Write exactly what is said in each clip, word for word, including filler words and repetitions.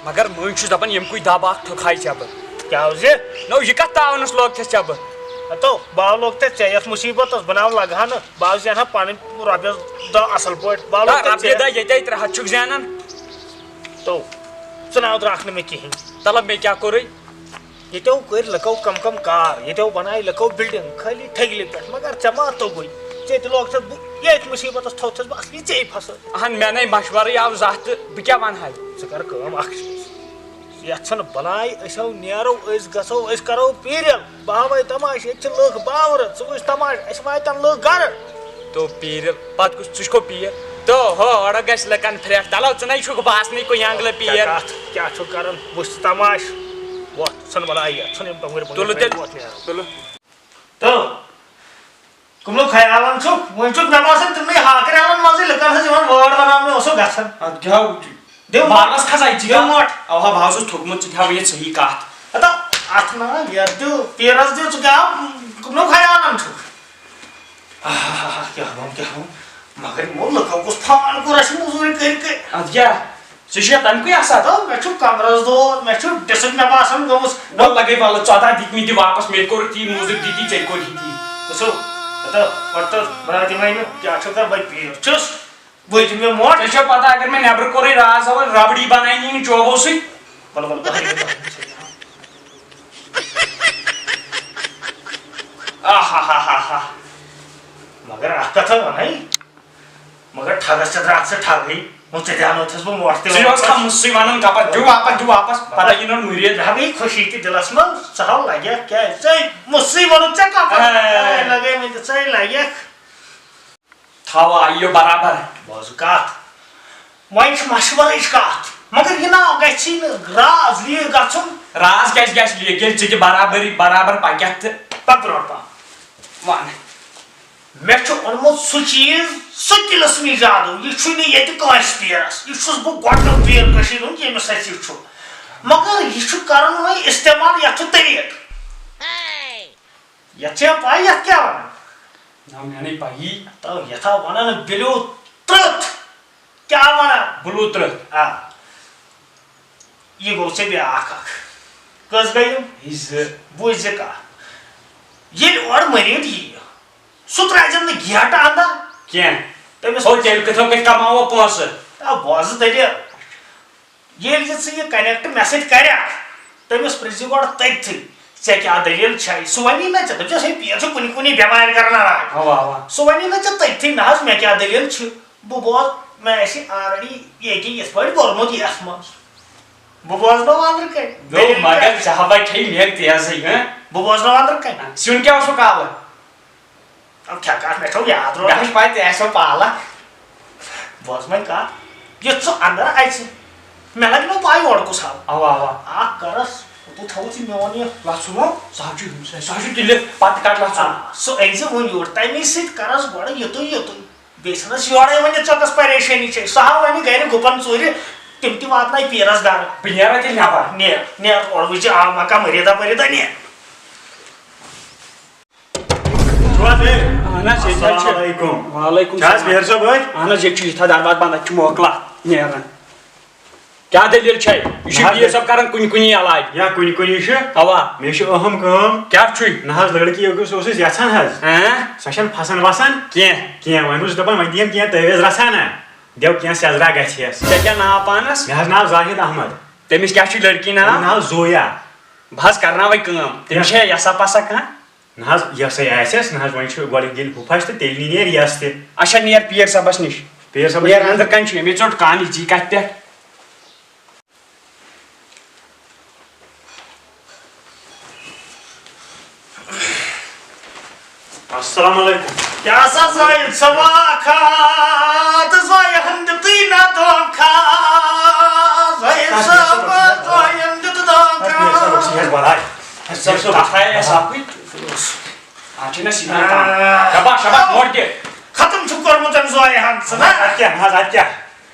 مگر مٔنٛزۍ چھُس دَپان، ییٚمہِ کُے دَب اکھ ٹھُکہٕ ہاے ژےٚ بہٕ۔ کیٛاہ حظ یہِ؟ نو، یہِ کَتھ تاونَس لوگ تھَس ژےٚ بہٕ؟ ہتو، بہٕ ہاو لوگ تھَس ژےٚ یَتھ مُصیٖبتَس، بہٕ ناو لَگہٕ ہا نہٕ، بہٕ حظ زینہٕ ہا پَنٕنۍ رۄپیَس دَہ اَصٕل پٲٹھۍ، بہٕ ہاو لوگ تھَس رۄپیہِ ژےٚ۔ دَہ ییٚتے ترٛےٚ ہَتھ چھُکھ زینان۔ تو، ژٕ ناو درٛاکھ نہٕ مےٚ کِہیٖنۍ۔ تَلہٕ مےٚ کیٛاہ کوٚرُے؟ ییٚتیو کٔرۍ لُکو کم کم کار، ییٚتیو بنایہِ لُکو building خٲلی ٹھٔگلہِ پٮ۪ٹھ، مگر ژےٚ ما توٚگُے؟ ژےٚ تہِ لوگتھس بہٕ ییٚتھۍ مُصیبتس، تھوٚوتھس بہٕ اصلی ژےٚ فصٲدس۔ اہن، مےٚ نے مشورٕے آو زانٛہہ تہٕ بہٕ کیٛاہ ونہٕ ہا؟ ژٕ کر کٲم اکھ چیٖز، یتھ ژھٕن بلاے، أسۍ ہو نیرو، أسۍ گژھو، أسۍ کرو پیٖرِل، بہٕ ہاوے تماشہٕ، ییٚتہِ چھِ لُکھ باورٕ، ژٕ وٕچھ تماشہٕ، اَسہِ واتن لُکھ گرٕ۔ تو پیٖرِل، پتہٕ کُس، ژٕ چھُکھ پیٖر؟ تو ہو، اورٕ گژھِ لُکن پھرٛٹھ۔ تلو، ژٕ نے چھُکھ باسنٕے کُنہِ انگلہٕ ژےٚ پیٖر۔ کتھ کیٛاہ چھُکھ کران؟ وٕچھ ژٕ تماش۔ وۄتھ، ژھٕن وَلہٕ آیہِ، ژھٕن یِم ٹۄنٛگٕرۍ بۄن، تُلہٕ تیٚلہِ۔ وۄتھ نیرو۔ تُلہٕ۔ تہٕ کُمنُک خیالن چھُکھ؟ وۄنۍ چھُکھ مےٚ باسان تِمنٕے ہاکرِ آلن منٛزٕے لُکن ہٕنٛز یِوان وٲر بناونہٕ اوسُکھ گژھان۔ ادٕ کیٛاہ ہو تہِ؟ دِم بارس کھس اَتہِ دِم کیٛاہ؟ مۄٹھ۔ اوہا، بہٕ ہا اوسُس تھوٚکمُت، ژٕ تہِ ہاو ییٚتہِ صحیح کتھ۔ ہتا، اتھ نا، یتھ دِو، پیٖرس دِو، ژٕ کیٛاہ، کُمنُک خیالن چھُکھ؟ آہا، کیٛاہ وَنہٕ، کیٛاہ وَنہٕ؟ مگر یِمو لُکو کُس فان کوٚر اَسہِ موٚزوٗرۍ کٔرۍ کٔرۍ؟ اَدٕ کیٛاہ؟ ژےٚ چھُیا تَمہِ کُے آسان؟ تو، مےٚ چھُ کمرس دود، مےٚ چھُ ڈِسٕک مےٚ باسان گوٚمُت۔ وَلہٕ لَگے وَلہٕ، ژۄداہ دِتۍ مٕتۍ دِ واپس، مےٚ تہِ کوٚرُتھ تی موٚزوٗرۍ، دِتی ژےٚ تہِ کوٚرتھی تی۔ وٕچھو، ہتا، وَٹہٕ برادِ وَنہِ، کیٛاہ چھُکھ کران؟ بہٕ پیٖر چھُس، بہٕ دِمہٕ مےٚ موٹ۔ ژےٚ چھےٚ پتہ، اگر مےٚ نٮ۪برٕ کوٚرُے راز اَوَے، ربڑی بناونی نہٕ چوبو سۭتۍ۔ وَلہٕ، وَلہٕ، بہٕ ہَنہِ، بہٕ ہَنہِ۔ آہاہاہا۔ مگر اکھ کتھا ونے، مگر ٹھگس ژےٚ درٛاکھ ژٕ ٹھگٕے، وۄنۍ ژےٚ دیٛاونوتھس بہٕ موٹھ تہِ ژٕ اوس واپس۔ کھا مُسٕے ونان، کپر دِو واپس، دِو واپس، پتہ یی نہٕ مرید۔ مےٚ ہا گٔیے خوشی تہِ دِلس منٛز، ژٕ ہاو لگیکھ کیٛازِ؟ ژے مُسٕے ووٚنُتھ ژےٚ کپر، اے۔ اے، لگے مےٚ تہِ، ژے لگیکھ۔ تھاو آیہِ یہِ برابر۔ بوز کتھ۔ وۄنۍ چھِ مشورٕچ کتھ۔ مگر یہِ ناو گژھی نہٕ راز لیٖک گژھُن۔ راز کیٛازِ گژھِ لیٖک؟ ییٚلہِ ژٕ تہِ برابری، برابر پککھ تہٕ پکھ برونٛٹھ پہم۔ وَن۔ مےٚ چھُ اوٚنمُت سُہ چیٖز، سُہ طلسمی جادو۔ یہِ چھُے نہٕ ییٚتہِ کٲنٛسہِ پیٖرس۔ یہِ چھُس بہٕ گۄڈٕنیُک پیٖر کٔشیٖرِ ہُنٛد، ییٚمِس اَتھِ یہِ چھُ۔ مگر یہِ چھُ کرُن وۄنۍ استعمال، یَتھ چھُ طریٖقہٕ۔ یَتھ چھےٚ پَے، یَتھ کیٛاہ وَنان؟ نہ، مےٚ نَے پَیی۔ تو یَتھ ہا وَنان بِلیوٗ ترٕٛتھ۔ کیٛاہ وَنان؟ بِلیوٗ ترٕٛتھ۔ آ۔ یہِ گوٚو ژےٚ بیٛاکھ اَکھ۔ کٔژ گٔیِم؟ یہِ زٕ۔ بوٗزِ کَتھ۔ ییٚلہِ اورٕ مٔریٖد یِیہِ، سُہ ترٛاوِ زٮ۪ن نہٕ گیٹہٕ اَنٛدر۔ کینٛہہ۔ تٔمِس ہو، تیٚلہِ کِتھ پٲٹھۍ کماوو پونٛسہٕ؟ آ، بوزٕ دٔلیٖل۔ ییٚلہِ زِ ژٕ یہِ کنیکٹ مےٚ سۭتۍ کرکھ، تٔمِس پرٛژھ زِ گۄڈٕ تٔتتھٕے، "ژےٚ کیٛاہ دٔلیٖل چھے؟" سُہ وَنی نہ ژےٚ، دَپہِ زٮ۪س، "ہے، پیٖر چھُ کُنہِ کُنہِ بٮ۪مارِ کران علاج۔" اَوا، اَوا۔ سُہ وَنی نہ ژےٚ تٔتتھٕے، نہ حظ، مےٚ کیٛاہ دٔلیٖل چھِ؟ بہٕ بوز، مےٚ آسہِ already ییٚکیٛاہ یِتھ پٲٹھۍ پوٚرمُت یَتھ منٛز۔ بہٕ بوزناو أنٛدرٕ کَنہِ۔ دوٚپ، دٔلیٖل مگر کیٛاہ؟ ژےٚ ہا بَچھے مٮ۪گ تیزٕے، ہہ؟ بہٕ بوزناو أنٛدرٕ کَنہِ۔ سیُن کیٛاہ اوسُکھ کالہٕ؟ اب کھٮ۪کھ آسہٕ، مےٚ چھو یاد روزان۔ مےٚ چھِ پَے، ژےٚ آسیو پالک۔ بوز وۄنۍ کَتھ، یُتھ سُہ اَندَر اَژِ، مےٚ لَگہِ نہٕ پَے اورٕ کُس آو۔ اَوا، اَوا۔ اَکھ کَرَس، تُہۍ تھاوُتھ یہِ میون یہِ۔ لَژھ ہُہ، سُہ حظ چھُ، سُہ حظ چھُ تُلِتھ، پَتہٕ کَڑ لَژھ ہُہ۔ آ، سُہ أنۍ زِ وٕنۍ یوٗرۍ، تَمی سۭتۍ کَرَس گۄڈٕ یُتُے یوٗتُے۔ بیٚیہِ چھَنَس یورَے وۄنۍ یہِ ژۄکَس پریشٲنی چھے۔ سُہ ہاو وۄنۍ گَرِ گُپَن ژوٗرِ، تِم تہِ واتناوِ پیٖرَس گَرٕ۔ بہٕ نیرا تیٚلہِ نٮ۪بَر۔ نیر، نیر، اورٕ وٕچھ زِ آو مَکہ مٔریٖدا ؤریٖدا نیر۔ چھُو حظ، ہے؟ اہن حظ، ییٚتہِ حظ چھِ۔ السلام علیکم۔ وعلیکم چھِ حظ السلام۔ میر صٲب أتھۍ؟ اہن حظ، ییٚتہِ چھُ یِتھا دربار بنٛد، اَتہِ چھُ موقعہٕ لَتھ نیران۔ کیٛاہ دٔلیٖل چھے؟ یہِ چھُ نہ حظ، پیٖر صٲب کران کُنہِ کُنہِ علاج۔ یا کُنہِ کُنہِ چھُ۔ اوا۔ مےٚ چھِ اہم کٲم۔ کیٛاہ چھُے؟ نہ حظ، لڑکی أکِس اوسُس یژھان حظ۔ ہاں؟ سۄ چھَنہٕ پھسان وسان۔ کینٛہہ۔ کینٛہہ، وۄنۍ اوسُس دپان، وۄنۍ دِیِم کینٛہہ تعویذ رژھا نہ۔ دِیو کینٛہہ سیٚزرا گژھیس۔ ژےٚ کیٛاہ ناو پانس؟ مےٚ حظ ناو زاہد احمد۔ تٔمِس کیٛاہ چھُے لڑکی ناو؟ ناو زویا۔ بہٕ حظ کرناوے کٲم۔ تٔمِس چھا یسا پسا کانٛہہ؟ نہ حظ، یۄسَے آسٮ۪س، نہ حظ، وۄنۍ چھُ گۄڈٕ ییٚلہِ ہُہ پھَسہِ تہٕ تیٚلہِ نی نیر یَس تہِ۔ اچھا، نیر پیٖر صٲبَس نِش۔ پیٖر صٲبَس نیر نِش۔ أنٛدرٕ کَنہِ چھُ، أمِس ژوٚٹ کانہِ چی کَتھِ پٮ۪ٹھ۔ السلام علیکم۔ کیٛاہ سا زٲیِد صٲبا کھا تہٕ زٲیِد ہَن دیُتُے نہ دھوکھا۔ زٲیِد صٲب، زٲیِد دیُت دھوکھا۔ پیٖر صٲب، أسۍ چھِ حظ بَلاے۔ اَسہِ چھِ تَتھ آیہِ اَسہِ اَکُے۔ اَتھ چھِنہٕ سیٖمَٹھ کَم۔ آ۔ شاباش، شاباش، موٹ دِ۔ ختم چھُ کوٚرمُت أمۍ زویہِ ہَن ژٕ نا۔ اَدٕ کیٛاہ، نہ حظ، اَدٕ کیٛاہ؟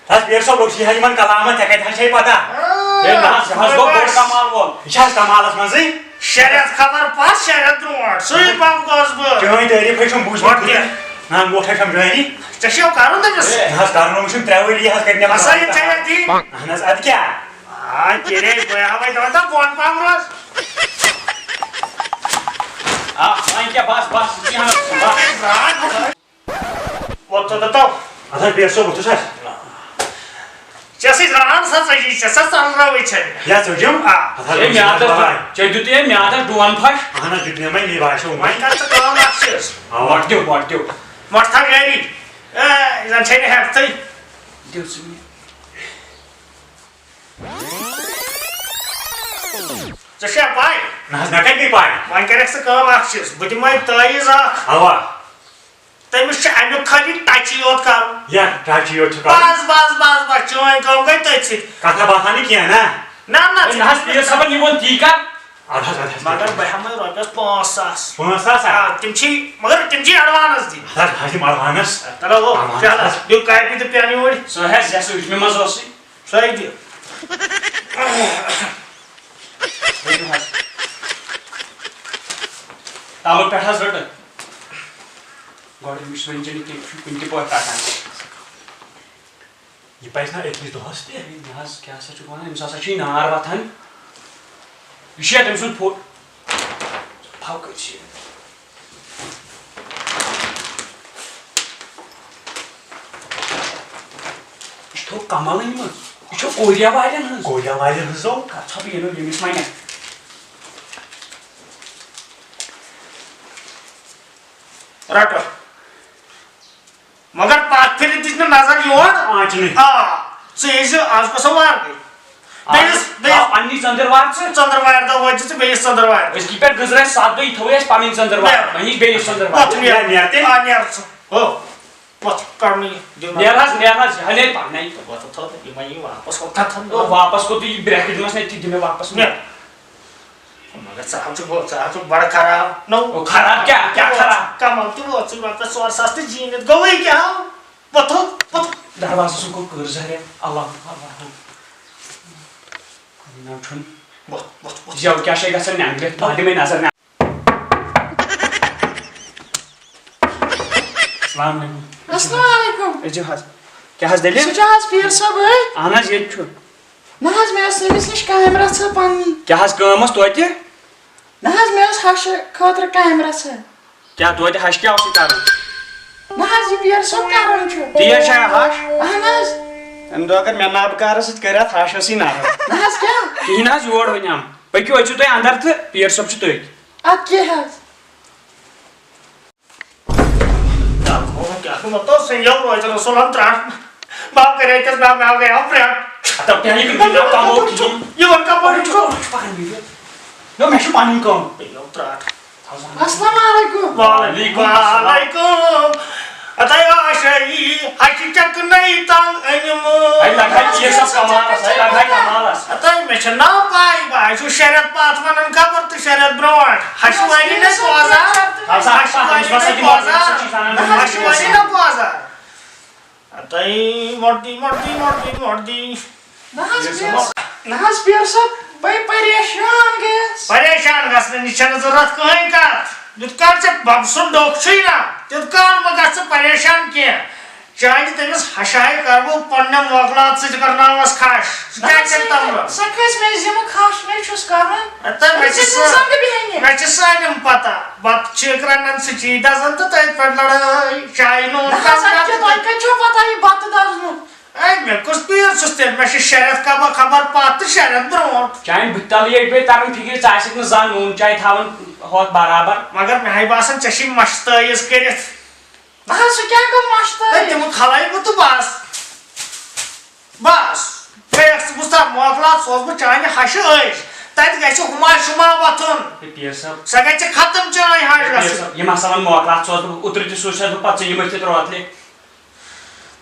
حظ، پیٖر صٲب، أسۍ چھِ ہٮ۪وان یِمَن کلامَن، ژےٚ کَتہِ حظ چھے پَتہ؟ آ، ہے، نہ حظ، یہِ حظ گوٚو بوٚڑ بس۔ کمال وول۔ یہِ چھِ حظ کمالَس منٛزٕے۔ شریعت خبر پَتھ، شریعت برونٛٹھ، سُے پَکھ گوس بہٕ۔ چٲنۍ تعریٖف ہے چھُم بوٗزمُت۔ گۄڈٕ کیٛاہ؟ نہ، موٹھے چھَم جٲنی۔ ژےٚ چھےٚ کَرُن تٔمِس؟ ہے، نہ حظ، کَرُن چھُم ترٛےٚ ؤری حظ کٔرۍ مےٚ۔ ہسا یہِ ژےٚ ییٚتی۔ اَہَن حظ، اَدٕ کیٛاہ؟ آ، تیٚلے بہٕ ہاوَے دَپان، دَپ بۄن پَہَم روز۔ آ، وۄنۍ کیٛاہ، بَس، بَس، کینٛہہ نہٕ، بَس۔ وۄتھ ژٕ دَپتو۔ اَدٕ حظ، بیٚیہِ صٲب، وۄتھُس حظ۔ ژےٚ سۭتۍ ران سا ژَجی، ژےٚ سا ژَلراوٕے چھَنہٕ۔ یا ژٔجِم؟ آ۔ اَدٕ حظ، ہے، وۄتھُس میٛادَس حظ، بَلاے۔ ژےٚ دیُتُے ہے میٛادَس ڈون پھَش۔ اَہَن حظ، دیُت مےٚ وۄنۍ، مےٚ باسیٚو وۄنۍ۔ وۄنۍ کَر ژٕ کٲم اَکھ چیٖز۔ آ، وۄٹھ دِیِو، وۄٹھ دِیِو۔ وۄٹھ تھاو یٲری۔ اے، زَن چھے نہٕ ہٮ۪کتھٕے۔ دِیِو ژٕ مےٚ۔ ژےٚ چھےٚ پَے؟ نہ حظ، مےٚ کَتہِ گٔے پَے؟ وۄنۍ کَرٮ۪کھ ژٕ کٲم اَکھ چیٖز، بہٕ دِمَے تٲویٖز اَکھ۔ اَوا۔ تٔمِس چھُ اَمیُک خٲلی ٹچی یوت کَرُن۔ یا ٹچی یوت چھُ کَرُن۔ بَس، بَس، بَس، بَس، چٲنۍ کٲم گٔے تٔتھۍ سۭتۍ۔ کَتھا باسان نہٕ کینٛہہ، نہ؟ نہ، نہ، ہے، ژٕ نہ حظ، چھُکھ پیٖر صٲبَن، یہِ ووٚن تی کَر۔ اَدٕ حظ، اَدٕ حظ، مگر بہٕ ہٮ۪مَے رۄپیَس پانٛژھ ساس۔ پانٛژھ ساس ہا؟ آ، تِم چھی، مگر تِم چھی ایڈوانس دِنۍ۔ اَدٕ حظ، بہٕ حظ دِمہٕ ایڈوانس۔ چلو، ہو، ایڈوانس۔ چلو، دِیِو کاپی تہٕ پٮ۪ن یور۔ سُہ حظ، یَس وٕچھ مےٚ منٛز اوسُے۔ سۄے دِ۔ ؤنِو حظ۔ تَلہٕ پٮ۪ٹھ حظ رٔٹہٕ۔ گۄڈٕ وٕچھ وۄنۍ ژےٚ نہٕ کینٛہہ، چھُ کُنہِ تہِ پٲٹھۍ رَٹان۔ یہِ پَزِ نا أکِس دۄہَس تہِ؟ ہے، نہ حظ، کیٛاہ سا چھُکھ وَنان؟ أمِس ہسا چھُے نار وۄتھان۔ یہِ چھُ یَتھ أمۍ سُنٛد فو-، تھاو کٔرِتھ چھِ یہِ۔ یہِ چھِ تھوٚو کملٕے منٛز۔ یہِ چھُ کوریا والٮ۪ن ہٕنٛز۔ کوریا والٮ۪ن ہٕنٛز او؟ کَتھ ژھۄپہٕ یہِ نہٕ ییٚمِس وَنہِ۔ رَٹو۔ مگر پتھ پھِرِ دِژ نہٕ نظر یور۔ آنچہِ نہٕ۔ آ، ژٕ یی زِ، آز گوٚژھ وارٕ گٔے۔ آ، بیٚیِس، آ، بیٚیِس پننی ژٔنٛدٕروار ژٕ۔ ژٔنٛدٕروارِ دۄہ وٲتۍ زِ ژٕ بیٚیِس ژٔنٛدٕروارِ۔ أزکہِ پٮ۪ٹھ گٔژھ اَسہِ ستھ دۄہ، یہِ تھاوو أسۍ پنٕنۍ ژٔنٛدٕروار۔ نیر۔ وۄنۍ یِیہِ بیٚیِس ژٔنٛدٕروار۔ وۄتھ نیر۔ نیر، نیر تیٚلہِ۔ آ، نیر ژٕ۔ ہو، وۄتھ کَڑنہٕ یہِ۔ دِیُن نیر نظر۔ حظ، نیر حظ، یہِ ہا نیرِ پنٕنۍ۔ وۄتھ تھاو، یہِ ما یی واپس، ہو، کَتھن۔ او، واپس کوٚت یہِ برٛٮ۪کھ دِمس نہ، تہِ دِ مےٚ واپس۔ نیر۔ مگر ژٕ ہاو چھُکھ، ژٕ ہاو چھُکھ بڑٕ خراب۔ نو۔ او، خراب کیٛاہ؟ کیٛاہ خراب؟ کمل تہِ ووت ژٕ رۄپیس ژور ساس تہٕ زیٖنِتھ گوٚوٕے کیٛاہ؟ وۄتھو، وۄتھو۔ دروازس سُہ گوٚو کٔر زہریا۔ اللہ، اللہ۔ نہ چھُنہٕ۔ وۄتھ، وۄتھ، وۄتھ۔ زٮ۪و کیٛاہ چھے گژھان نٮ۪نٛگرِ؟ بہٕ دِمے نظر نٮ۪نٛگرِ۔ السلام علیکم۔ السلام علیکم۔ أسۍ چھِ حظ، کیٛاہ حظ دٔلیٖل؟ سُہ چھا حظ پیٖر صٲب أتھۍ؟ اہن حظ، ییٚتہِ چھُ۔ نہ حظ، مےٚ ٲس أمِس نِش کامہِ رژھا پننی۔ کیٛاہ حظ کٲم ٲس توتہِ؟ نہ حظ، مےٚ ٲس ہشہِ خٲطرٕ کامہِ رژھا۔ کیٛاہ توتہِ ہشہِ کیٛاہ اوسُے کرُن؟ نہ حظ، یہِ پیٖر صٲب کران چھُ۔ تیز چھا ہش؟ اہن حظ۔ اَمہِ دۄہ اگر مےٚ نابکارس سۭتۍ کَرِ اَتھ ہش ٲسٕے نرم۔ نہ حظ، کیٛاہ؟ کِہیٖنۍ حظ، یور ؤنۍ یِم۔ پٔکِو، أژِو تُہۍ اندر تہٕ پیٖر صٲب چھُ تٔتھۍ۔ اَدٕ کیٛاہ حظ؟ کیٛاہ گوٚو؟ کیٛاہ گوٚو؟ مطلب، سُہ یَوٕ روزِ رسول ہن ترٛٹھ۔ بہٕ ہا کَرے أکِس، بہٕ ہا، مےٚ ہا گٔیاو پرٛٹھ۔ ہتا، بیٚہہ یہِ کِنۍ نہ کمو کِہیٖنۍ۔ یہِ وَن کَپٲرۍ چھُ؟ پَنٕنۍ یہِ۔ نہ، مےٚ چھُ پَنٕنۍ کٲم۔ بیٚیہِ یَوٕ ترٛٹھ۔ السلام علیکم۔ وعلیکم السلام۔ وعلیکم۔ ہتا، یہِ آشٲیی، اَسہِ چھِ ژےٚ کٕنَے تنٛگ أنِمٕژ۔ ہے، لَگہٕ ہا پیٖر صٲب کمالَس، ہے، لَگہٕ ہا کمالَس۔ ہتا، مےٚ چھےٚ نہ پَے، بہٕ ہا چھُس شےٚ رٮ۪تھ پَتھ وَنان خبر تہٕ شےٚ رٮ۪تھ برونٛٹھ۔ ہَشہِ وَنہِ نہ بوزان۔ اَدٕ سا، ہَشہِ اَتھ وَنہِ پَتھ نہ أمِس ما سا دِمو، بوزان۔ أمِس چھِ زَنان ہَشہِ وَنہِ نہ بوزان۔ ہتٲے، مۄٹدی، مۄٹدی، مۄٹدی، مۄٹدی۔ نہ حظ، یہِ بے-، سا نہ حظ، پیٖر صٲب، بے پریشان گٔیَس۔ پریشان گژھنہٕ نِش چھَنہٕ ضروٗرت کٕہٕنۍ کَتھ۔ یُتھ کال ژےٚ بَبہٕ سُنٛد ڈوٚکھ چھُے نا، تیُتھ کال مہٕ گژھ ژٕ پریشان کینٛہہ۔ چانہِ تٔمِس ہشایہِ کَرٕ بہٕ پنٛنٮ۪ن وۄکلات سۭتۍ کَرناوَس کھَش۔ سُہ نہ کیٛاہ حظ، کَرِ سۄ تَمرَن؟ سۄ کھٔسۍ مےٚ ذِمہٕ کھَش، مےٚ چھُس کَرُن۔ ہے، تہٕ مےٚ چھِ أسۍ سا-، زَنٛگہٕ بیٚہنہِ۔ مےٚ چھِ سٲلِم پَتہ۔ بَتہٕ چھِ رَنان، سُہ چھِ دَزان تہٕ تٔتھۍ پٮ۪ٹھ لڑٲے۔ چایہِ نوٗن نہ حظ، کَم اَدٕ کیٛاہ، کَتھ تۄہہِ کَتہِ چھو پَتہ یہِ بَتہٕ دَزنُک؟ ہے، مےٚ کُس پیٖر چھُس تیٚلہِ؟ مےٚ چھِ شےٚ رٮ۪تھ خبر، خبر پَتھ تہٕ شےٚ رٮ۪تھ برونٛٹھ۔ چانہِ بٕتھِ تَلہٕ ییٚتہِ بیٚیہِ تَران فِکرِ، ژٕ آسَکھ نہٕ زانٛہہ نوٗن چاے تھاوان ہۄتھ برابر۔ مگر مےٚ ہاے باسان، ژےٚ چھی مَشتٲیِس کٔرِتھ۔ نہ حظ، سُہ کیٛاہ گوٚو مَشتٲیِس؟ ہے، تِمہٕ کھلایہِ بہٕ تہٕ بَس۔ بَس۔ گٔیَکھ ژٕ، بوٗزتھا، مۄکلاو، سوزٕ بہٕ چانہِ ہَشہِ أسۍ۔ تَتہِ گژھِ ہُما شُما وۄتھُن۔ ہے، پیٖر صٲب۔ سۄ گژھِ ختم چٲنۍ ہَش ہے، پیٖر گژھٕنۍ۔ صٲب، یِم ہسا وَن مۄکلاو، ژٕ سوزٕ بہٕ اوترٕ تہِ سوٗزتھ بہٕ پَتہٕ ژٕ یِم أتھۍ سۭتۍ روتلہِ۔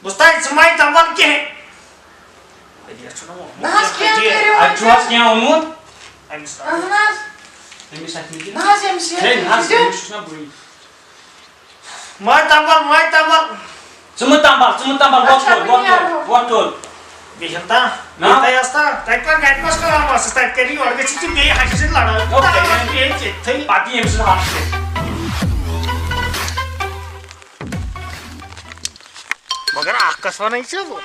بوٗزتھا، ژٕ مَے دَپان کِہیٖنۍ۔ نہ حظ، کینٛہہ کٔرِو اَتہِ وۄنۍ چھُ حظ ژٕ۔ کینٛہہ اوٚنمُت؟ اَہَن حظ۔ أمِس اَتھِ نہٕ کینٛہہ۔ نہ حظ، أمِس ہے، نہ حظ، کیٚنٛہہ۔ أمِس چھُس نہ بٕے۔ ماے تمبل، ماے تمبل۔ ژٕ مہٕ تمبل، ژٕ مہٕ تمبل، وۄتھ اچھا، توٚل، وۄتھ توٚل، نیرو۔ وۄتھ توٚل۔ بِہِتھ تا؟ نا۔ تَتہِ ٲس تا، تَتہِ پَتہٕ گَرِ منٛز کٲم ٲسٕس، تَتہِ کٔرِو یورٕ گٔژھِو تُہۍ بیٚیہِ ہَشہِ سۭتۍ لڑٲے۔ او، تَتہِ تَتہِ۔ پَتہٕ ییٚمہِ سۭتۍ ہَش چھِ۔ مگر اَکھ کَتھ وَنَے ژےٚ بہٕ۔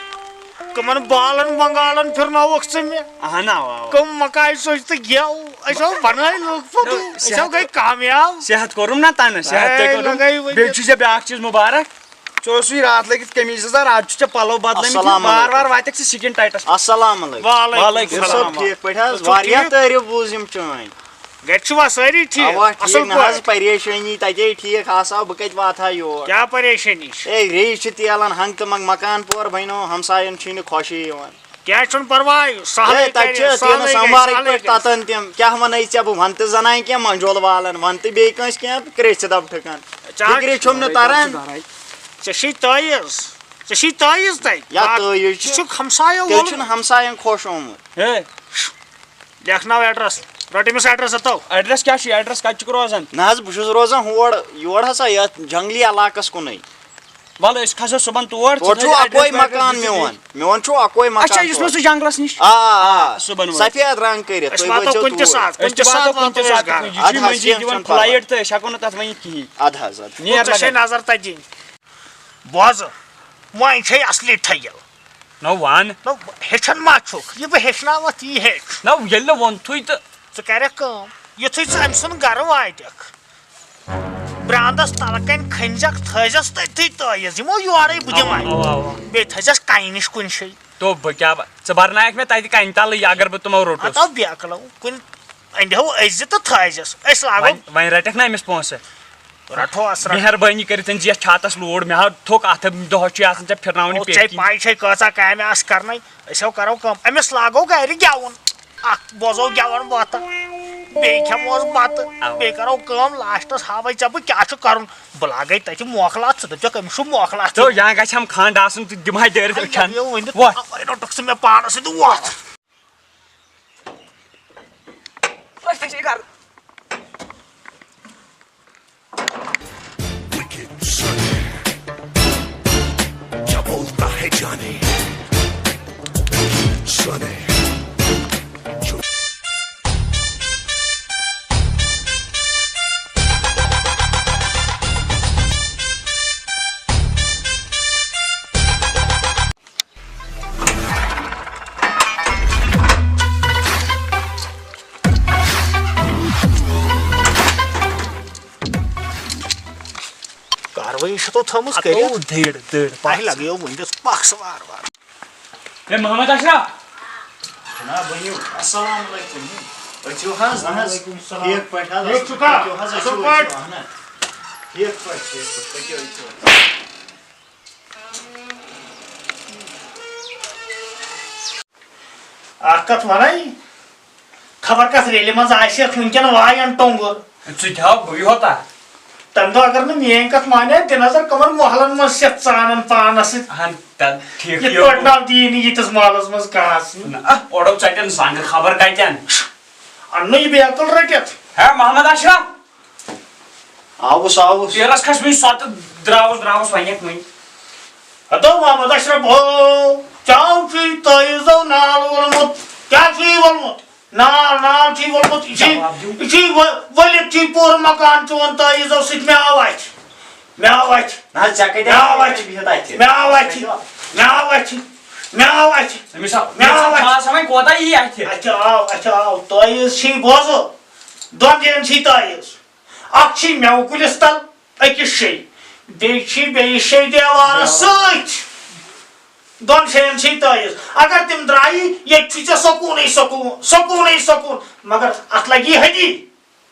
کمن بالن بنگالن پھرنووکھ ژٕ مےٚ؟ اہن اوا، اوا۔ کم مکاے سوچ تہٕ گیو، أسۍ ہو بنٲے لوگ پتہٕ، نو، أسۍ ہو صحت گٔے کامیاب۔ صحت کوٚرُم نا تنہٕ، صحت تہِ ہے، کوٚرُم۔ لگٲیِو وۄنۍ بیٚیہِ چھُ ژےٚ بیٛاکھ چیٖز مُبارک۔ ژےٚ اوسُے راتھ لٲگِتھ قمیٖض یزار، آز چھُ ژےٚ پلو بدلٲمٕتۍ، السلام بار علیکم۔ بار واتکھ ژٕ سِکِن ٹایٹس پٮ۪ٹھ۔ السلام علیکم۔ وعلیکم وعلیکم السلام۔ السلام۔ ٹھیٖک پٲٹھۍ حظ؟ تُہۍ چھِو واریاہ ٹھیٖک؟ تعریٖف بوٗزِم چٲنۍ۔ گرِ چھِوا سٲری ٹھیٖک؟ اوا، ٹھیٖک اَصٕل نہ حظ، پٲٹھۍ؟ پریشٲنی تَتے ٹھیٖک آسہٕ ہا، بہٕ کَتہِ واتہٕ ہا یور؟ کیٛاہ پریشٲنی چھِ؟ اے، ریٚہہ چھِ تیلان، ہنٛگ تہٕ منٛگ مکان پور بنیو، ہمساین چھُے نہٕ خۄشٕے یِوان۔ کیٛاہ چھُنہٕ پرواے، سہلٕے اے، تَتہِ کرِ، چھِ سہلٕے تیٖنَس کرِ، اَمبارٕکۍ سہلٕے پٲٹھۍ کرِ۔ تَتان تِم، کیٛاہ وَنَے ژےٚ بہٕ وَنہٕ تہٕ زَنانہِ کینٛہہ، مَنجول والَن، وَنہٕ تہٕ بیٚیہِ کٲنٛسہِ کینٛہہ، کرٛیژھِ دَب ٹھٕکَن۔ ژٕ ہا فِکرِ چھُم نہٕ تَران۔ ژےٚ چھِی تٲیٖز، ژےٚ چھِی تٲیٖز تَتہِ۔ یا باق-، تٲیٖز ژٕ چھِ۔ چھُکھ ہمسایو تیٚلہِ ووٚنمُت۔ چھُنہٕ ہمساین خۄش آمُت۔ ہے، لیکھناو ایڈرس، رٹ أمِس ایڈرس ہتو۔ ایڈرس کیٛاہ چھُ؟ ایڈرس کتہِ چھُکھ روزان؟ نہ حظ، بہٕ چھُس روزان ہور، یور ہسا یتھ جنگلی علاقس کُنُے۔ وَلہٕ، أسۍ کھسو صُبحن تور، ژٕ تورٕ چھُ تھٲیزِ اکوے ایڈرس ویڈرس مکان دِتھ میون۔ ژےٚ۔ میون چھُ اکوے مکان اچھا، یُس مےٚ تورٕ۔ سُہ جنگلس نِش۔ آ، آ، آ۔ صُبحن واتو۔ سفید رنگ کٔرِتھ، أسۍ تُہۍ واتو وٲتۍزیو کُنہِ تہِ تور۔ ساتہٕ، أسۍ کُنہِ تہِ تہِ واتو ساتہٕ کُنہِ واتو تہِ أسۍ ساتہٕ۔ گرٕ۔ یہِ چھُ اَدٕ حظ، مٔنٛزی کینٛہہ دِوان چھُنہٕ پرواے۔ فلایٹ تہٕ أسۍ ہٮ۪کو نہٕ تتھ ؤنِتھ کِہیٖنۍ۔ اَدٕ حظ، اَدٕ حظ۔ نیر ژےٚ چھے نظر۔ نظر تتہِ دِنۍ۔ بوزٕ، وۄنۍ چھے اصلی ٹھگِل۔ نہ وَن۔ نہ، ہیٚچھان ما چھُکھ؟ یہِ بہٕ ہیٚچھناوَتھ، یی ہیٚچھ۔ نہ، ییٚلہِ نہٕ ووٚنتھٕے تہٕ۔ ژٕ کَرٮ۪کھ کٲم، یُتھُے ژٕ أمۍ سُنٛد گَرٕ واتٮ۪کھ، برٛانٛدَس تَلہٕ کَنۍ کھٔنۍزٮ۪کھ، تھٲیزٮ۪س تٔتھی تٲیٖز، یِمو یورَے بہٕ اَوا، دِمَے۔ اَوا، اَوا۔ بیٚیہِ تھٲیزٮ۪س کَنہِ نِش کُنہِ شٲے۔ تو بہٕ کیٛاہ بہٕ، ژٕ بَرنایَکھ مےٚ تَتہِ کَنہِ تَلٕے، اگر بہٕ تِمو روٚٹُس۔ ہَتو بیکلو، کُنہِ أنٛدِ ہو أسۍ زِ تہٕ تھٲیزٮ۪س، أسۍ لاگو۔ وۄنۍ، وۄنۍ رَٹَکھ نا أمِس پونٛسہٕ؟ رٹھو اثر۔ مہربٲنی کٔرِتھ أنۍ زِ یتھ چھاتس لوٗر، مےٚ ہا تھوٚک اتھ دۄہس چھُ آسان ژےٚ پھِرناوٕنۍ او، ژےٚ پیکِنگ۔ پاے چھے کۭژاہ کامہِ آسہٕ کرنَے۔ أسۍ ہو کرو کٲم، أمِس لاگو گرِ گٮ۪وُن۔ اکھ بوزو گٮ۪وَن بٲتھا، بیٚیہِ کھٮ۪موس بتہٕ، اَوا۔ بیٚیہِ کرو کٲم، لاسٹس ہاوَے ژےٚ بہٕ کیٛاہ چھُ کرُن۔ بہٕ لاگَے تَتہِ موکھلات، ژٕ دٔپۍزٮ۪کھ أمِس چھُ موکھلات تہٕ یِوان۔ یانٛگ آسہِ ہم کھنٛڈ آسُن تہٕ دِمہٕ ہا دٲرِتھ أچھن۔ یہِ ؤنِتھ وۄتھ۔ اَوَے روٚٹُکھ ژٕ مےٚ پانَس سۭتۍ وۄتھ۔ أسۍ تہِ چھِ گرٕ۔ Wicked Sunday. کیا بولتا ہے جانے؟ Wicked Sunday. کاروٲیی چھِ تو تھٲومٕژ اَتھ کٔرِتھ۔ گوٚو دٔڑ، دٔڑ، تۄہہِ پَکھ۔ لَگیو وٕنکٮ۪س پَکھ سوار وار۔ ہے محمد اشرف۔ جناب ؤنِو۔ السلام علیکم۔ أژِو حظ، اہن حظ۔ وعلیکم السلام۔ ٹھیٖک پٲٹھۍ حظ، ٹھیٖک اَصٕل چھُکھا؟ پٲٹھۍ، اہن حظ۔ ٹھیٖک پٲٹھۍ، ٹھیٖک پٲٹھۍ، پٔکِو، أژِو حظ۔ اکھ کتھ ونے، خبر کتھ ریلہِ منٛز آسہِ یتھ وٕنکیٚن وایان ٹۄنٛگُر۔ ژٕ تہِ ہاو بٕے ہوتا۔ تمہِ دۄہ اگر نہٕ میٲنۍ کتھ مانہِ ہا، دِنس زن کمن محلن منٛز چھِ یتھ ژانان پانس سۭتۍ۔ اہن، تہ-، ٹھیک یِتھ یہِ پٲٹھۍ ناو دِیہِ نہٕ ییٖتِس محلس منٛز کانٛہہ۔ نہ، اورُک ژٹن زنٛگہٕ خبر کتٮ۪ن۔ اننہٕ یہِ بیتُل رٔٹِتھ۔ ہے محمد اشرف۔ آوُس، آوُس۔ پیرس کھس وٕنہِ سۄ تہٕ دراوُس، دراوُس وۄنۍ یتھ وٕنہِ۔ ہتو محمد اشرف ہو، کیٛاہ چھُے تٲیٖزو نال وولمُت؟ کیٛاہ چھُے وولمُت؟ نال، نال چھُے وولمُت۔ یہِ چھُے، جواب دیُن۔ یہِ چھُے و-، ؤلِتھ چھُے پوٗرٕ مکان چون تٲیٖزو سۭتۍ۔ مےٚ آو اَتھِ۔ مےٚ آو اَتھِ۔ نہ حظ، ژےٚ کَتہِ مےٚ آو آو اَتھِ۔ بِہِتھ اَتھِ؟ مےٚ آو اَتھِ۔ مےٚ آو اَتھِ۔ مےٚ آو اَتھِ۔ أمِس آو، مےٚ آو أمِس آو اَتھِ۔ خاص وۄنۍ کوتاہ یی اَتھِ؟ اَتھِ آو، اَتھِ آو۔ تٲیٖز چھُے بوزو۔ دۄن جاین چھُے تٲیٖز۔ اکھ چھُے مٮ۪وٕ کُلِس تل، أکِس جایہِ۔ بیٚیہِ چھُے بیٚیِس جایہِ دیوارس سۭتۍ۔ دۄن جاین چھُے تٲیٖز۔ اگر تِم درٛایی، ییٚتہِ چھُے ژےٚ سکوٗنٕے سکوٗن، سکوٗنٕے سکوٗن۔ مگر اتھ لگی حدی۔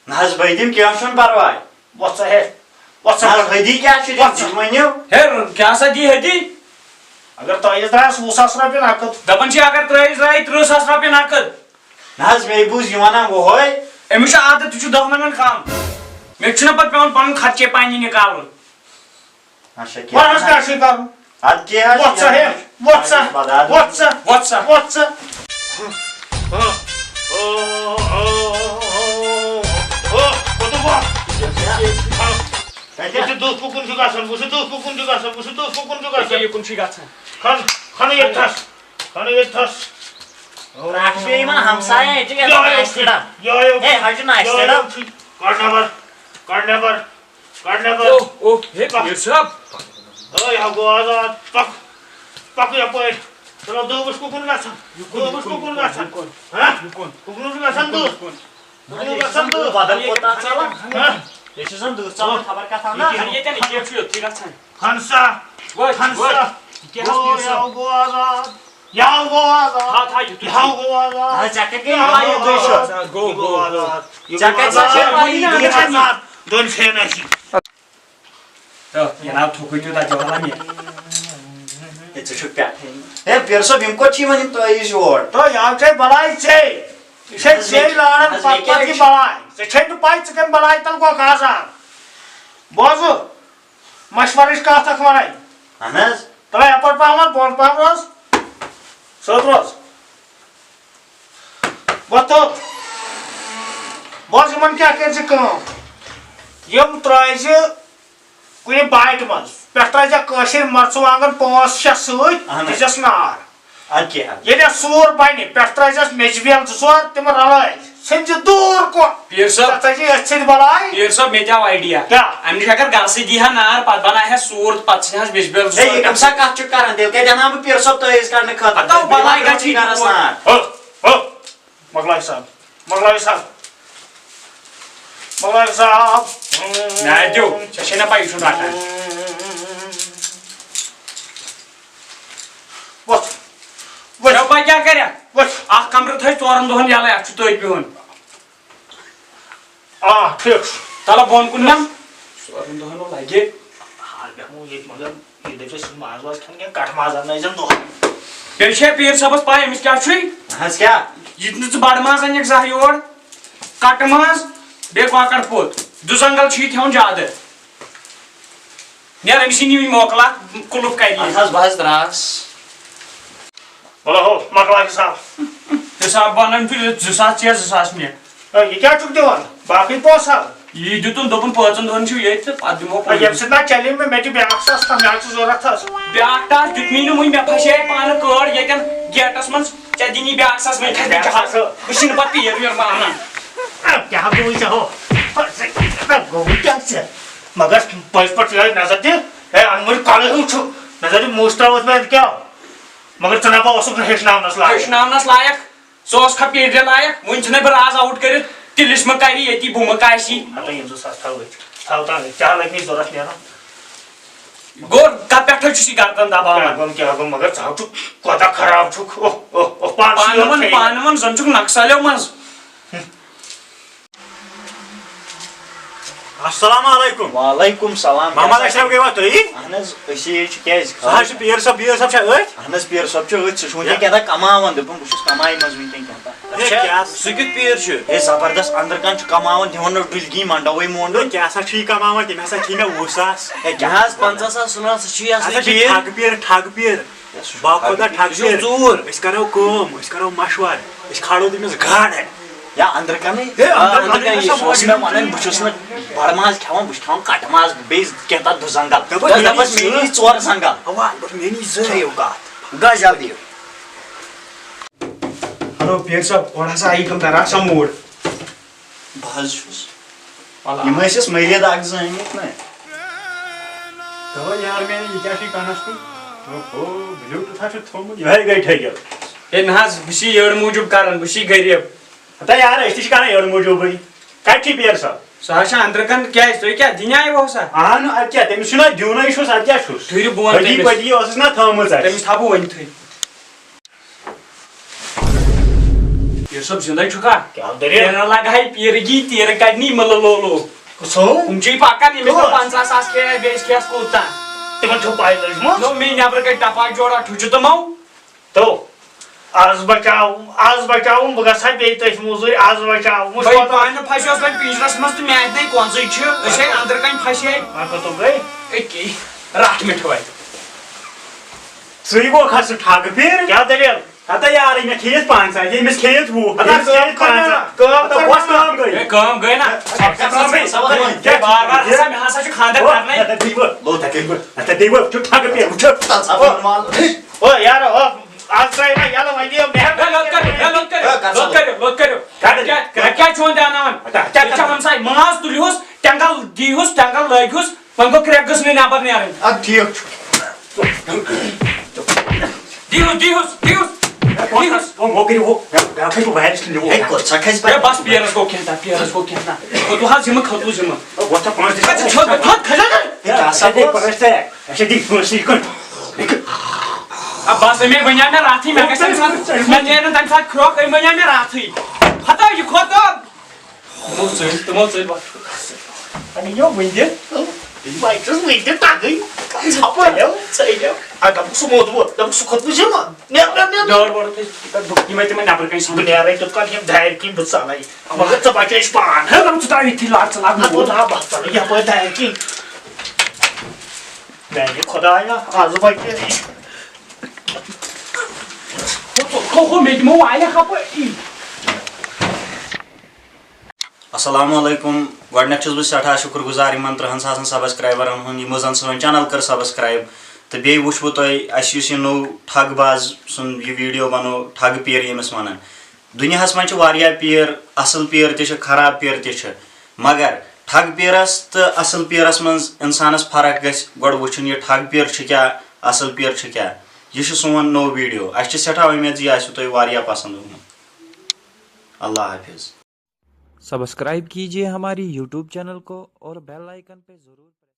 نہ حظ، بہٕ دِمہٕ، کینٛہہ چھُنہٕ پرواے۔ وۄتھ سا ہے، وۄتھ سا نہ حظ، پتہٕ۔ حدی کیٛاہ چھُ وۄتھ سا۔ دیُن؟ ؤنِو۔ ہے، کیٛاہ سا دی حدی؟ اگر تٲیٖز درٛایس وُہ ساس رۄپیہِ نقد۔ دپان چھِ اگر تٲیٖز درٛایہِ ترٕٛہ ساس رۄپیہِ نقد۔ نہ حظ، مے بوٗز یہِ ونان وُہے۔ أمِس چھُ عادت، یہِ چھُ دَہ منٛگان کم۔ مےٚ چھُنہ پتہٕ پٮ۪وان پنُن خرچے پانی نکالُن۔ اچھا، وۄنۍ حظ کیٛاہ چھُے کرُن؟ ادٕ کیٛاہ حظ وۄتھ سا ہے، چھُ؟ وۄتھ سا، وۄتھ سا، وۄتھ سا۔ وۄتھ سا۔ کَتہِ؟ وٕچھ دُکھ کُکُن چھُ گژھان، وٕچھ دُکھ کُکُن چھُ گژھان، وٕچھ دُکھ کُکُن چھُ گژھان۔ یہِ کُن چھُے گژھان۔ کھن، کھن ییٚتہِ تھَس، کھن ییٚتہِ تھَس۔ ترٛٹھ چھِ بیٚیہِ یِمَن ہمسایَن، ییٚتہِ چھِ گژھان یہِ آیو اَسہِ تہِ ڈَب۔ یہِ آیو ہے، حظ چھُ نہٕ اَسہِ تہِ یہِ آیو ڈَب۔ کھن۔ کَڑ نٮ۪بر، کَڑ نٮ۪بر۔ کَڑ نٮ۪بر۔ اوہ، اوہ، ہے، پَک۔ پیٖر صٲب۔ ہے، یہِ ہا گوٚو آزاد۔ پَک، پَک یَپٲرۍ۔ چلو، دوٗبَس کُکُن گژھان؟ دوٗبَس کُکُن گژھان؟ ہہ؟ کُکُن چھُ گژھان دوٗب؟ کُکُن گژھان دوٗب؟ بدل کوٗتاہ ژَلان؟ ہہ؟ یہِ چھُ زَن دوٗب ژَلان، خبر کَتھ اَنان۔ یہِ کیٛاہ، یہِ کیٛاہ چھُ یُتھُے گژھان؟ خنسا، وٕچھ، خنسا۔ وٕچھ، یہِ کیٛاہ حظ گوٚو، پیٖر صٲب؟ یہِ ہاو گوٚو آزاد۔ ہا، تھا، یُتھُے۔ یہِ ہاو گوٚو آزاد۔ اَہَن حظ، ژےٚ کَتہِ گٔے یہِ ہاو یہِ گوٚو دٔے چھُ؟ آزاد۔ گوٚو، یہِ گوٚو گوٚو، گوٚو۔ آزاد۔ ژےٚ کَتہِ چھےٚ پَیی یہِ یہِ گوٚو گوٚو آزاد؟ آزاد۔ دۄن فینَن چھِ۔ تہٕ یہِ ناو تھوٚکُے تیوٗتاہ جوہلا مےٚ۔ ہے، ژٕ چھُکھ پٮ۪ٹھَے۔ ہے، پیٖر صٲب، یِم کوٚت چھِ یِوان یِم تٲویٖز یور؟ تہٕ یہِ آو ژےٚ بَلاے ژےٚ۔ یہِ چھےٚ اَہَن حظ، ژےٚ مےٚ لاران اَہَن حظ، مےٚ پَتہٕ کیٛاہ پَتہٕ چھِ؟ یہِ بَلاے۔ ژےٚ چھے نہٕ پَے ژٕ کَمہِ بَلاے تَل گوٚکھ آزاد۔ بوزُ، مَشوَرٕچ کَتھ اَکھ وَنَے۔ اَہَن حظ۔ تَلے یَپٲرۍ پَہمَتھ، بۄن پَہَم روز۔ سیوٚد روز۔ وۄتھ تھوٚد۔ بوز، یِمن کیٛاہ کٔرۍ زِ کٲم، یِم ترٛٲے زِ کُنہِ باٹہِ منٛز، پٮ۪ٹھ ترٛٲے زِ کٲشِرۍ مرژٕوانٛگن پانٛژھ شےٚ سۭتۍ، اہن حظ۔ دِژٮ۪س نار۔ اَدٕ کیٛاہ؟ ییٚلہِ اَتھ سوٗر بنہِ، پٮ۪ٹھ ترٛٲے زٮ۪س میٚژِ بیل زٕ ژور، تِم رلٲوۍ، ژھٕنۍ زِ دوٗر کُن۔ پیٖر صٲب۔ ژےٚ ژَجی أتھۍ سۭتۍ بلاے۔ پیٖر صٲب، مےٚ تہِ آو idea۔ کیٛاہ؟ اَمہِ نِش اگر گرٕ سۭتۍ دی ہا نار، پتہٕ بناوِ ہا سوٗر، پتہٕ ژھٕنہِ ہس میٚژِ بیل زٕ ہے، ژور۔ یہِ کَمہِ سا کَتھ چھُکھ کران؟ تیٚلہِ کَتہِ اَنہٕ ہا بہٕ پیٖر صٲب تٲویٖز کڑنہٕ خٲطرٕ؟ ہتو بلاے گژھِ یہِ گرس دوٗر۔ نار۔ ہو، ہو۔ مۄکلاو حساب، مۄکلاو حساب، مۄکلاو حساب۔ مےٚ دیو، ژےٚ چھے نہ پَے یہِ چھُنہٕ رٹان۔ وۄتھ، وۄتھ۔ مےٚ پَے کیٛاہ کَرِ؟ وۄتھ۔ اکھ کمرٕ تھٲے ژورن دۄہن یَلَے، اَتھ چھُ تٔتۍ بِہُن۔ آ، ٹھیٖک چھُ۔ تَلہٕ بۄن کُن نَم۔ ژورن دۄہن لگہِ۔ حال بیٚہمو ییٚتہِ، مگر یہِ دٔپۍ أسۍ ماز واز کھٮ۪ن کینٛہہ، کَٹھ ماز اَننٲیزٮ۪ن دۄہَے۔ بیٚیہِ چھےٚ پیٖر صٲبَس پَے أمِس کیٛاہ چھُے؟ اَہَن حظ، کیٛاہ؟ یہِ نہٕ ژٕ بَڑٕ ماز اَنَکھ زانٛہہ یور، کَٹہٕ ماز، بیٚیہِ کۄکَر پوٚت۔ دُزنٛگل چھُ یہِ کھٮ۪وان زیادٕ۔ نیر أمِس یی نہٕ وٕنہِ موکلا، کُلُف کَرِ یہِ۔ اَہَن حظ، بہٕ حظ درٛاس۔ وَلہٕ ہو، مۄکلاو حِساب۔ حِساب بَنان چھُ زٕ ساس ژےٚ، زٕ ساس مےٚ۔ ہے، یہِ کیٛاہ چھُکھ دِوان؟ باقٕے پونٛسہٕ ہا؟ یی دیُتُن، دوٚپُن، پانٛژَن دۄہَن چھِو ییٚتہِ تہٕ پَتہٕ دِمو پونٛسہٕ۔ ییٚمہِ سۭتۍ نہ چَلے مےٚ، مےٚ چھِ بیٛاکھ ساس تَتھ، مےٚ حظ چھِ ضوٚرَتھ حظ۔ بیٛاکھ ٹاس دیُت مےٚ نہٕ وٕنہِ، مےٚ پھَسے پانہٕ کٲڈ ییٚتٮ۪ن گیٹَس منٛز، ژےٚ دِنی بیٛاکھ ساس، وۄنۍ کھَسہِ نہٕ جہاز۔ بہٕ چھُس نہٕ پَتہٕ پیٖر ویٖر مانان۔ کیٛاہ گوٚو ژےٚ ہو؟ گوٚو کیٛاہ ژےٚ؟ مگر پٔزۍ پٲٹھۍ یِہوٚے نظر دِ، ہے، اَنمٕرۍ کَلہٕ ہیوٗ چھُ۔ نظر دِ، موٚژ ترٛاوَتھ مےٚ کیٛاہ؟ مگر ژٕ نہ بہٕ اوسُکھ نہٕ ہیٚچھناونَس لایق۔ ہیٚچھناونَس لایق؟ سُہ اوس کھا پیٖرِ لایق؟ وٕنہِ ژھٕنَے بہٕ راز out کٔرِتھ، تِلِس مہ کَری ییٚتی، بہٕ مہ کاسہِ۔ ہَتہٕ یِم زٕ ساس تھاو أتھۍ۔ تھاو تام أتھۍ۔ کیٛاہ لَگہِ مےٚ ضوٚرَتھ نیران؟ گوٚو، کَتھ پٮ۪ٹھَے چھُس یہِ گردَن دَباوان؟ کیٛاہ گوٚم، کیٛاہ گوٚم؟ مگر ژٕ ہاو چھُکھ کوٗتاہ خراب چھُکھ۔ اوہ، اوہ، اوہ، پانہٕ چھُ پانہٕ یوت وَن، تھٲیِتھ۔ پانہٕ وَن، زَن چھُکھ نَکسَلیو منٛز۔ السلام علیکم۔ وعلیکم السلام۔ محمد اشرف گٔیوا تُہی؟ اہن حظ، أسی چھِ، کیٛازِ؟ سُہ حظ چھُ پیٖر صٲب، پیٖر صٲب چھا أتھۍ؟ اہن حظ، پیٖر صٲب چھُ أتھۍ، سُہ چھُ وٕنکٮ۪ن ہے۔ کیٛاہ تام کماوان، دوٚپُن، بہٕ چھُس کمایہِ منٛز وٕنکٮ۪ن کیٛاہ تام۔ ہے، اچھا، کیٛاہ؟ سُہ کیُتھ پیٖر چھُ؟ ہے، زبردست، أنٛدرٕ کَنہِ چھُ کماوان، دِوان نہٕ ڈُلگی منڈوٕے مونڈو۔ ہے، کیٛاہ سا چھُ یہِ کماوان؟ تٔمۍ ہسا کھے مےٚ وُہ ساس۔ ہے، کیٛاہ حظ، پنٛژاہ ساس سُہ نہ سا چھُ یہِ ہسا اصلی چھُ پیٖر۔ ٹھگ پیٖر، ٹھگ پیٖر۔ یہِ ہسا چھُ باخۄدا ٹھگ، ٹھگ یہِ چھُ پیٖر۔ ژوٗر۔ أسۍ کرو کٲم، أسۍ کرو مشورٕ، أسۍ کھالو تٔمِس گاڈٕ۔ یا أنٛدرٕ کنے؟ ہے، آ، أنٛدرٕ أنٛدرٕ کنے، کنے، یہِ چھُ اوس مےٚ وَنان، بہٕ چھُس نہٕ بَڑٕ ماز کھٮ۪وان، بہٕ چھُس کھٮ۪وان کَٹہٕ ماز، بیٚیہِ کینٛہہ تَتھ دُ زنٛگَل۔ دَپان، دَپان، مےٚ نی مےٚ نی زٕ۔ ژور زنٛگَل۔ اَوا، دَپان، مےٚ نی زٕ۔ تھٲیِو کَتھ۔ گژھ جلدی۔ ہیلو، پیٖر صٲب، اورٕ ہسا آیی کٲم، تۄہہِ رَٹھ سا موٗڈ۔ بہٕ حظ چھُس۔ وَلہٕ۔ یِم ٲسۍ اَسہِ مٔرِتھ اَکھ زٕ أنِتھ نا۔ دَپان، یارٕ میٛانہِ، یہِ کیٛاہ چھُے کَنَس کُن؟ اوہو، Bluetooth ہا چھُ تھوٚومُت، یِہوٚے گٔے ٹھٔکِتھ۔ ہے نہ حظ، بہٕ چھُس یہِ یٔڑ موٗجوٗب کَران، بہٕ چھُس یہِ غریٖب۔ ہتا یار، أسۍ تہِ چھِ کران یٔڑ موٗجوٗبٕے۔ کتہِ چھُ پیٖر صٲب؟ سُہ حظ چھُ أنٛدرٕ کَنہِ، کیٛازِ تُہۍ کیٛاہ دِنہِ آیہِ وۄنۍ سا؟ اہن، اَدٕ کیٛاہ، تٔمِس چھُنہ دیُنٕے چھُس، اَدٕ کیٛاہ چھُس؟ ٹھٔہرِو بہٕ وَنہٕ أتی تٔمِس۔ پٔتی ٲسٕس نہ تھٲومٕژ اَسہِ۔ تٔمِس تھاوٕ بہٕ ؤنِتھٕے۔ پیٖر صٲب زِندَے چھُکھا؟ کیٛاہ دٔلیٖل؟ تیرٕ لگہٕ ہاے پیٖرگی، تیرٕ کَڑنی مٕلہٕ لولو۔ کُس ہو؟ ہُم چھِ پَکان، ییٚمِس نہٕ کُس؟ پنٛژاہ ساس کھیٚیہِ، بیٚیِس کھیٚیَس کوٗتاہ؟ تِمن چھو پَے لٔجمٕژ؟ نو، مے نٮ۪برٕ کَنہِ ٹپاے جوڑا ٹھُچہِ تِمو۔ تو، از بچاوُم، از بچاوُم، بہٕ گژھٕ ہا بیٚیہِ تٔتھۍ موٚزوٗرۍ، از بچاوُم۔ وٕچھ بھائی، کوتاہ پانہٕ پھسیوس وۄنۍ پِنجرس منٛز تہٕ میٛانہِ نَے کونٛژٕے چھِ، أسۍ ہے أنٛدرٕ کَنہِ پھسے۔ وۄنۍ کوٚت گٔے؟ أکی، رَٹھ مِٹھٲے۔ ژٕے گوٚکھ ہا سُہ ٹھگہٕ پھِر۔ کیٛاہ دٔلیٖل؟ ہتا یارٕے، مےٚ کھیٚیِس پانٛژھ ساس، ییٚمِس کھیٚیِس وُہ، ہتا أمِس کٲم کھیٚیِس کر پانٛژھ ساس۔ نا، کٲم ہتا کر بۄس نا۔ کٲم گٔے۔ ہے، کٲم گٔے نا۔ کٲم گٔے۔ ہے، بار بار ہسا، مےٚ ہسا چھُ خانٛدر کرنے۔ ہتا دی بہٕ۔ لوٚت ہا دی بہٕ۔ ہتا دی بہٕ، چھُ ٹھگہٕ پھِر، وٕچھو۔ تَل سا پَنُن مال۔ او یارٕ، او۔ از ترٛٲیِو نا یَلہٕ وۄنۍ دِیِو مہربٲنی۔ ہے، لوٚت کٔرِو، ہے، لوٚت کٔرِو، ہے، کر سا لوٚت کٔرِو، لوٚت کٔرِو۔ کر۔ کیٛاہ، کیٛاہ، کیٛاہ چھُ وۄنۍ دیٛاوناوان؟ اچھا، کیٛاہ یہِ چھُ کرو؟ ہمساے، ماز تُلِہُس، ٹٮ۪نٛگل دیٖہُس، ٹٮ۪نٛگل لٲگۍہُس، وۄنۍ گوٚو کرٛٮ۪کھ گٔژھ نہٕ نٮ۪بر نیرٕنۍ۔ اَدٕ ٹھیٖک چھُ۔ دیٖہُس، دیٖہُس، دیٖہُس، دیٖہُس۔ او موکری ہو، کھسہِ بہٕ وایرس کِنۍ ہے، کوٚت سا کھسہِ ہے، بس پیرس گوٚو کینٛہہ تام، پیرس گوٚو کینٛہہ تام۔ کھوٚتوٗ حظ یِمہٕ، کھوٚتوٗ یِمہٕ۔ وۄتھ سا پانٛژھ دِژ۔ ہے، ژٕ تھوٚد، تھوٚد، کھسہِ۔ ہے، ژٕ ہسا گوٚژھ۔ اَسہِ دِ کٲنٛسہِ یہِ کُن۔ آ، بس، أمۍ وَنیٛاو مےٚ راتھٕے، مےٚ گژھِ تَمہِ ساتہٕ، مےٚ نیرِ نہٕ تَمہِ ساتہٕ کھرٛۄکھ، أمۍ وَنیٛاو مےٚ راتھٕے۔ ہتا، یہِ کھوٚت۔ تِمو ژٔلۍ، تِمو ژٔلۍ وۄتھ۔ اَدٕ یہِ ؤنۍ دِ۔ بہٕ چھُس وٕنہِ تہِ ٹَگٕے۔ ژھۄپہٕ۔ ژٔلِو، ژٔلِو۔ آ، دَپُکھ سُہ موتوٗر، دَپُکھ سُہ کھوٚت وٕنہِ زِوان۔ نیر، نیر، نیر، نیر۔ ڈٲر وٲر تھٲے، تَتھ دُکھ، یِمَے تِمَے نٮ۪برٕ کَنہِ بہٕ سَمکھِ۔ نیرَے توٚت کال یِم دارِ کِنۍ بہٕ ژَلَے۔ مگر ژٕ بَچٲیِس پان۔ ہے، دَپُکھ ژٕ ترٛاو یِتھٕے لَر، ژٕ لاگ اَدٕ نوٗر۔ بہٕ تھاو بَتھ ژَلٕے یَپٲرۍ دارِ کِنۍ۔ میٛانہِ خۄدایا، آز بَچٲیِس۔ ہو، ہو، ہو، مےٚ دِمو واریاہ ہَپٲرۍ۔ السلام علیکم۔ گۄڈٕنیتھ چھُس بہٕ سٮ۪ٹھاہ شُکُر گُزار یِمن ترٕٛہن ساسن سبسکرایبرن ہُنٛد، یِمو زن سٲنۍ چینل کٔر سبسکرایب۔ تہٕ بیٚیہِ وٕچھوٕ تۄہہِ اَسہِ یُس یہِ نوٚو ٹھگ باز سُنٛد یہِ ویٖڈیو بنوو، ٹھگ پیٖر ییٚمِس ونان۔ دُنیاہس منٛز چھِ واریاہ پیٖر، اصل پیٖر تہِ چھِ، خراب پیٖر تہِ چھِ، مگر ٹھگ پیٖرس تہٕ اصل پیٖرس منٛز انسانس فرق گژھِ گۄڈٕ وٕچھُن، یہِ ٹھگ پیٖر چھُ کیٛاہ، اصل پیٖر چھُ کیٛاہ۔ یہِ چھُ سون نوٚو ویٖڈیو، اَسہِ چھِ سٮ۪ٹھاہ اُمید زِ یہِ آسِوٕ تۄہہِ واریاہ پسنٛد گوٚمُت۔ اللہ حافظ۔ सब्सक्राइब कीजिए हमारी यूट्यूब चैनल को और बेल आइकन पे ज़रूर